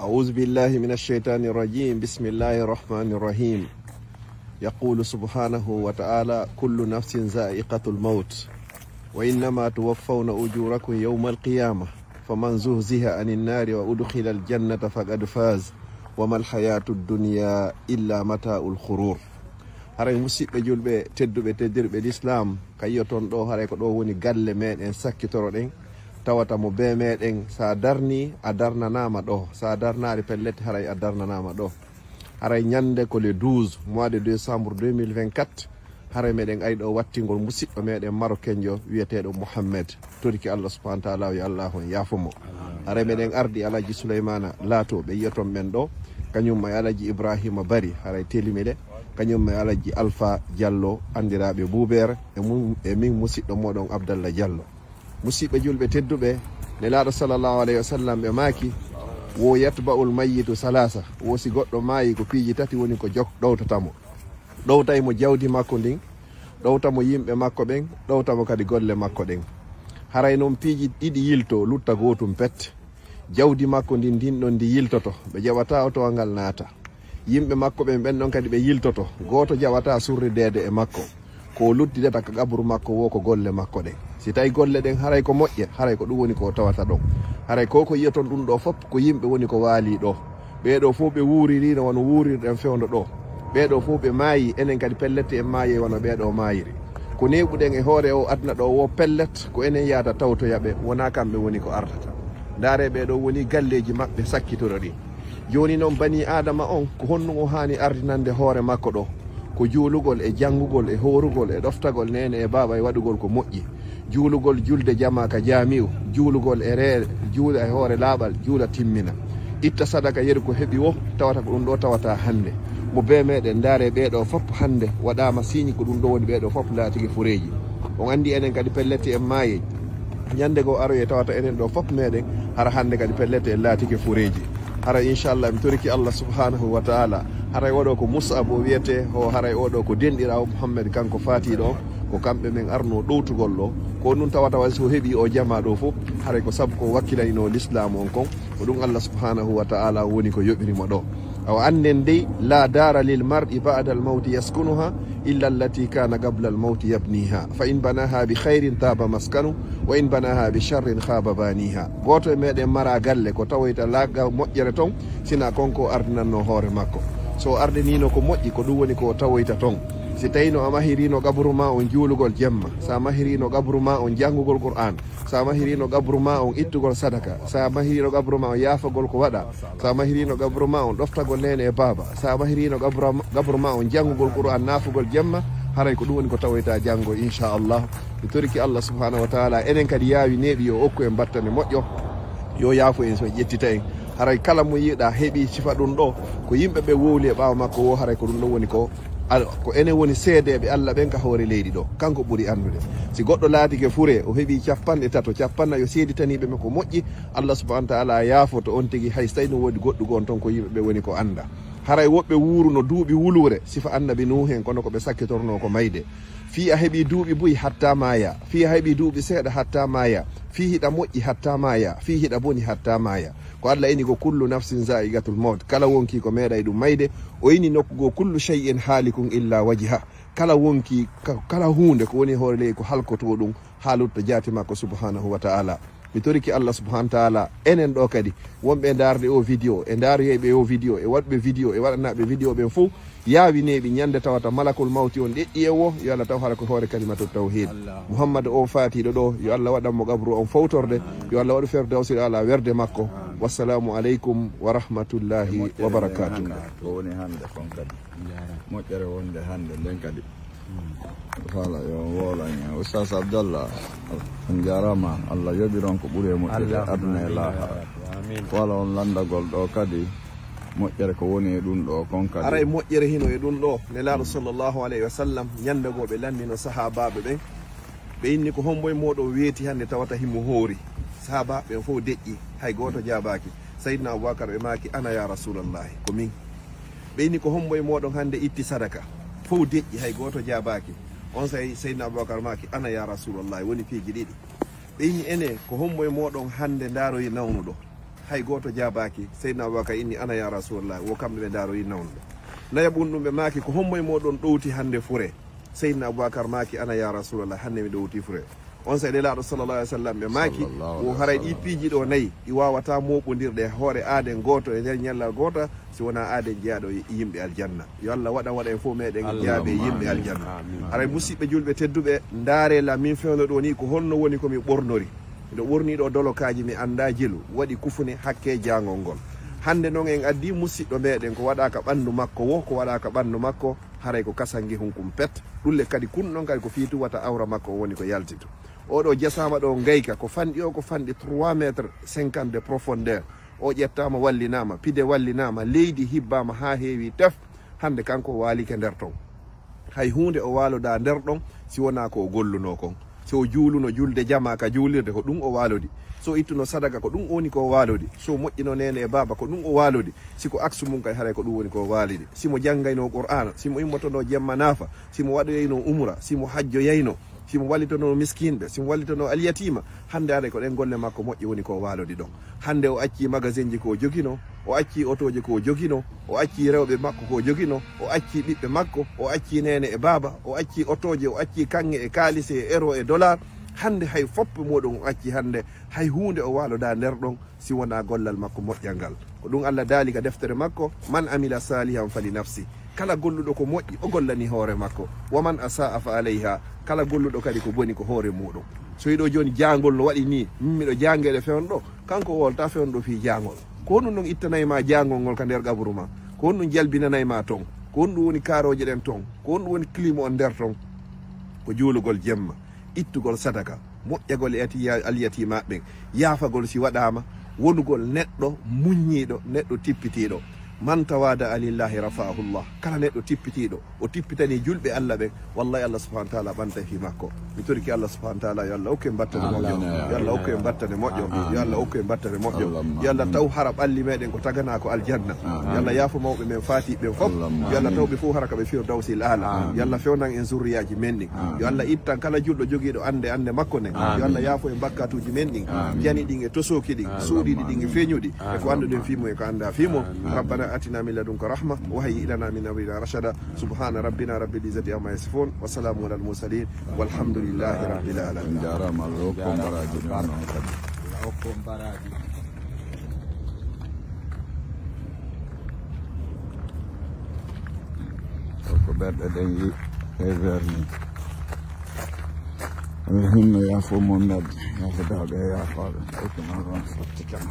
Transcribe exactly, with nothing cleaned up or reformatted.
أعوذ بالله من الشيطان الرجيم. بسم الله الرحمن الرحيم. يقول سبحانه وتعالى: كل نفس ذائقة الموت، وإنما توفون أجوركم يوم القيامة، فمن زحزح عن النار وأدخل الجنة فقد فاز، وما الحياة الدنيا إلا متاع الغرور. Haray musiɓɓe julɓe tedduɓe, teddirɓe l'islam, kayyo ton ɗo, haray ko ɗo woni galle meɗen sakkitoroɗen, tawata mo be meɗen, sa darni, a darnanama ɗo, sa darnari pellet, haray a darnanama ɗo. Haray ñande ko le douze mois de décembre deux mille vingt-quatre, haray meɗen ari ɗo wattingol musiɗɗo meɗen marokenjo wiyeteɗo Mohammed. Toriki Allah subhanahu wa taala, yo Allah on yaafo mo. Haray meɗen ardi Alaji Souleymana Lato, ɓe yiyaton ɓen ɗo, kañum e Alaji Ibrahima Bari, haray telimile, kañum e Alaji Alpha Diallo, andiraɓe Buubeere, e mum, e min musiɗɗo moɗon Abdallah Diallo. Musiɓɓe julɓe tedduɓe, Nelaaɗo sallallahu alayhi wa sallam ɓe maaki: wo yatba'ul mayyitu salasa, wo si goɗɗo maayi, ko piiji tati woni ko jok-, ɗowtata mo. Ɗowtay mo jawdi makko ndin, ɗowta mo yimɓe makko ɓen, ɗowta mo kadi golle makko ɗen. Haray non piiji ɗiɗi yilto, lutta gootum pet. Jawdi makko ndin, ndin ɗon ndi yiltoto, ɓe jaɓata o towa ngal naata. Yimɓe makko ɓen, ɓen ɗon kadi ɓe yiltoto. Gooto jaɓata surrideede e makko. Ko o luttidata ka qaburu makko wo ko golle makko ɗen. Si tawi golle ɗen haray ko moƴƴe, haray ko ɗum woni ko o tawata ɗon. Haray ko ko yiyaton ɗum ɗo fop ko yimɓe woni ko waali ɗo. Ɓee ɗo fof ɓe wuuririno wano wuurirɗen fewndo ɗo. Ɓee ɗo fof ɓe maayi, enen kadi pellet en maayi wano ɓee ɗo maayiri. Ko neeɓuɗen e hoore o aduna ɗo wo pellet, ko enen yaata tawtoya ɓe, wona kamɓe woni ko ardata. Ndaare ɓee ɗo woni galleeji maɓɓe sakkitoro ɗin. Jooni noon, banii Aadama on, ko honɗum o haani ardinande hoore makko ɗo? Ko juulugol e janngugol e hoorugol e ɗoftagol neene e baaba e waɗugol ko moƴƴi. Juulugol, julde jamaa ka jaami'u, juulugol e reere, juula e hoore laaɓal, juula timmina. Itta sadaka yeru ko heɓi wo, tawata ko ɗum ɗo tawata hannde. Mo bee meɗen, ndaare ɓee ɗo fop hannde waɗaama siiñi ko ɗum ɗo woni ɓee ɗo fop laatike fureeji. On anndi enen kadi pelleti en maayey. Ñande goo aroye tawata enen ɗo fop meɗen, hara hannde kadi pellete en laatike fureeji. Hara inchallah mi toriki Allah subhanahu wa taala, haray oɗo ko Mus'ab o wiyete, o haray oɗo ko denɗiraawo Muhammad, kanko faatiiɗo on, ko kamɓe men arno ɗowtugol ɗo. Ko ɗum tawata wasi o heɓi o jama ɗo fof, haray ko sabu ko wakkilanino l'islam on kon, ko ɗum Allah subhanahu wa taala woni ko yoɓiri mo ɗo. Awa annden dey, la dara lil mar'i ba'da al mawti yaskunuha illa allati kana qabla al mawti yabniha, fa in banaha bi khairin taba maskanu, wa in banaha bi sharrin khaba baniha. Gooto e meɗen mara galle ko tawoyta laaga moƴƴere ton, sina kon ko ardinanno hoore makko. So ardinino ko moƴƴi, ko ɗum woni ko tawoyta ton. Si tawino a mahirino qabru ma on juulugol jemma, sa mahirino qabru ma on janngugol Qur'an, sa mahirino qabru ma on ittugol sadaka, sa mahirino qabru ma on yaafagol ko waɗa, sa mahirino qabru ma on ɗoftagol neene e baaba, sa mahirino qabru, qabru ma on janngugol Qur'an, naafugol jemma, haray ko ɗum woni ko tawoyta janngo, inchallah. Mi toriki Allah subhanahu wa taala, enen kadi yaawi neeɓi yo okku en battane moƴƴo, yo yaafo en so ƴettita en. Haray kala mo yiɗa heɓi sifa ɗum ɗo, ko yimɓe ɓe wowli e ɓaawo makko wo, haray ko ɗum ɗo woni ko Al-, ko enen woni seedeeɓe Allah ɓen ka hoore leydi ɗo. Kanko ɓuri anndude. Si goɗɗo laatike fure, o heɓi capanɗe tato, capanɗe nayo seeditaniiɓe mo ko moƴƴi, Allah subhanahu wa taala yaafoto on tigi, hay so tawi no woodi goɗɗugo on ton ko yimɓe ɓe woni ko annda. Haray woɓɓe wuuruno duuɓi wuluure, sifa annabi Nuuh en, kono ko ɓe sakkitorno ko mayde. Fii a heɓi duuɓi buy hatta maaya, fii a heɓi duuɓi seeɗa hatta maaya, fii hiɗa moƴƴi hatta maaya, fii hiɗa boni hatta maaya. Ko Allah ini ko: "Kullu nafsin zaiqatul mawt." Kala wonki ko meeɗay ɗum mayde. O ini nokku goo: "Kullu shay'in halikun illa wajha." Kala wonki, ka-, kala huunde ko woni e hoore leydi ko halkoto ɗum haa lutta jaati makko subhanahu wa ta'ala. Mi toriki Allah subhanahu wa ta'ala, enen ɗo kadi, wonɓe e ndaarde o vidéo, e ndaaroyɓe o vidéo, e waɗɓe vidéo, e waɗanaaɓe vidéo ɓen fof, yaawi neeɓi ñande tawata malakul mawti on ɗeɗɗi e wo, yo Allah taw hara ko hoore kalimatu tawhid. Muhammad o faatiiɗo ɗo, yo Allah waɗan mo qabru on fowtorde, yo Allah waɗu Firdawsil A'la werde makko. Wassalamu aleykum wa rahmatullahi wa barakatuh. Ko woni hannde kon kadi. Moƴƴere wonde hannde nden kadi. Faala yo woolan en. Oustaz Abdallah, on jaaraama. Allah yoɓiron ko ɓuri e moƴƴude aduna e laahara. Faala on lanndagol ɗo kadi, moƴƴere ko woni e ɗum ɗo kon kadi. Haray moƴƴere hino e ɗum ɗo. Nelaaɗo sallallahu alayhi wa sallam, ñande goo ɓe lanndino sahaabaaɓe ɓen. Ɓe inni ko hombo e mooɗon weeti hannde tawata himo hoori? Sahaabaaɓe ɓen fof deƴƴi, hay gooto jaabaaki. Sayyidina Abubakar ɓe maaki: "Ana ya Rasulallahi, ko min." Ɓe inni: "Ko hombo e mooɗon hannde itti sadaka?" Fow deƴƴi, hay gooto jaabaaki. On say Seydina Abubakar maaki: "Ana ya Rasulallah, woni piiji ɗiɗi." Ɓe inni: "Ene, ko hombo e mooɗon hannde ndaaroyi nawnuɗo?" Hay gooto jaabaaki. Seydina Abubakar inni: "Ana ya Rasulallah." Wo kamɓe ɓe ndaaroyi nawnuɓe. Nayaɓun ɗum ɓe maaki: "Ko hommo e mooɗon ɗowti hannde fure?" Seydina Abubakar maaki: "Ana ya Rasulallah, hannde mi ɗowti fure." On saa'i Nelaaɗo sallallahu alaihi wasallam ɓe maaki: "Wo haray ɗi piiji ɗo nayi, ɗi waawataa mooɓondirde e hoore aaden gooto e nder ñallal goota, si wonaa aaden jeyaaɗo e yimɓe aljanna." Yo Allah waɗan waɗa en fof meɗen jaabe yimɓe aljanna. Haray musiɓɓe julɓe tedduɓe, ndaare la min fewndo ɗo ni ko honno woni ko mi ɓornori. Miɗo ɓorni ɗo dolokaaji, mi anndaa jelu, waɗi kufune hakke jaangol ngol. Hannde noon en addi musiɗɗo meɗen ko waɗaaka ɓanndu makko wo, ko waɗaaka ɓanndu makko, haray ko kasangihun kun pet. Ɗulle kadi kun noon kadi ko fii tuwata awra makko woni ko yaltito. Oɗo jasaama ɗo ngayka ko fanɗi o, ko fanɗi trois mètres cinquante de profondeur. O ƴettaama wallinaama, pide wallinaama, leydi hibbaama haa heewi tef. Hannde kanko o waalike nder ton. Hay huunde o waalodaa nder ɗon si wonaa ko o gollunoo kon. So o juuluno julde jamaa ka juulirde, ko ɗum o waalodi. So o ittuno sadaka, ko ɗum woni ko o waalodi. So o moƴƴino neene e baaba, ko ɗum o waalodi. Si ko aksu mum kay, haray ko ɗum woni ko o waalidi. Si mo janngaynoo Qur'aana, si mo immotonoo jemma naafa, si mo waɗoyaynoo umra, si mo hajjoyaynoo, si mo wallitonoo miskinɓe, si mo wallitonoo alyatiima, hannde haray ko ɗen golle makko moƴƴe woni ko o waalodi ɗon. Hannde o accii magasinji ko o joginoo, o accii otooje ko o joginoo, o accii rewɓe makko ko o joginoo, o accii ɓiɓɓe makko, o accii neene e baaba, o accii otooje, o accii kaŋŋe e kaalise e euro e dollar. Hannde hay foppe muɗum o accii hannde, hay huunde o waalodaa nder ɗon si wonaa gollal makko moƴƴal ngal. Ko ɗum Allah daali ka deftere makko: "Man amila salihan fali nafsi." Kala golluɗo ko moƴƴi, o gollani hoore makko. "Wa man asa'a fa alayha." Kala golluɗo kadi ko boni, ko hoore muɗum. So hiɗo jooni jaangol no waɗi ni, min miɗo jaangere fewndo, kanko o wolta fewndo fii jaangol. Ko honɗum ɗum ittanay ma jaangol ngol ka nder qaburu ma? Ko honɗum jalbinanay ma ton? Ko honɗum woni kaarooje ɗen ton? Ko honɗum woni clime on nder ton? Ko juulugol jemma, ittugol sadaka, moƴƴagol e ati-, ya-, alyatiimaaɓe ɓen, yaafagol si waɗaama, wonugol neɗɗo muññiiɗo, neɗɗo tippitiiɗo. "Man tawada'a lillahi rafa'ahu Allah." Kala neɗɗo tippitiiɗo, o tippitanii julɓe Allah ɓen, wallahi Allah subhanahu wa ta'ala ɓantay fii makko. Mi torike Allah subhanahu wa ta'ala, yo Allah okku en battane moƴƴo. Yo Allah okku en battane moƴƴo. Yo Allah okku en battane moƴƴo. Yo Allah taw hara ɓalli meɗen ko taganaa ko aljanna. Yo Allah yaafo mawɓe men faatiiɓe ɓen fof. Yo Allah taw ɓe fof hara ka ɓe firdawsil aala. Yo Allah fewnan en zurriyaaji men ɗin. Yo Allah ittan kala julɗo jogiiɗo annde, annde makko nden. Yo Allah yaafo en bakkatuuji men ɗin. Jani ɗin e tosooki ɗin. Suuɗiiɗi ɗin e feeñuɗi. E ko annduɗen fii mum e ko anndaa fii mum. ربنا آتنا من لدنك رحمة وهيئ لنا من أمرنا رشدا. سبحان ربنا رب العزة عما يصفون وسلام على المرسلين والحمد لله رب العالمين. Jaaraama, Allah hokku on baraaji ɗin noon kadi. Allah hokku on baraaji. Ko ɓerɗe ɗen yi e werni. Ɓe hinno yaafo mo medde, yaafo daaɓe e yaafaaɓe. Hokku noon ɗon fotti kam.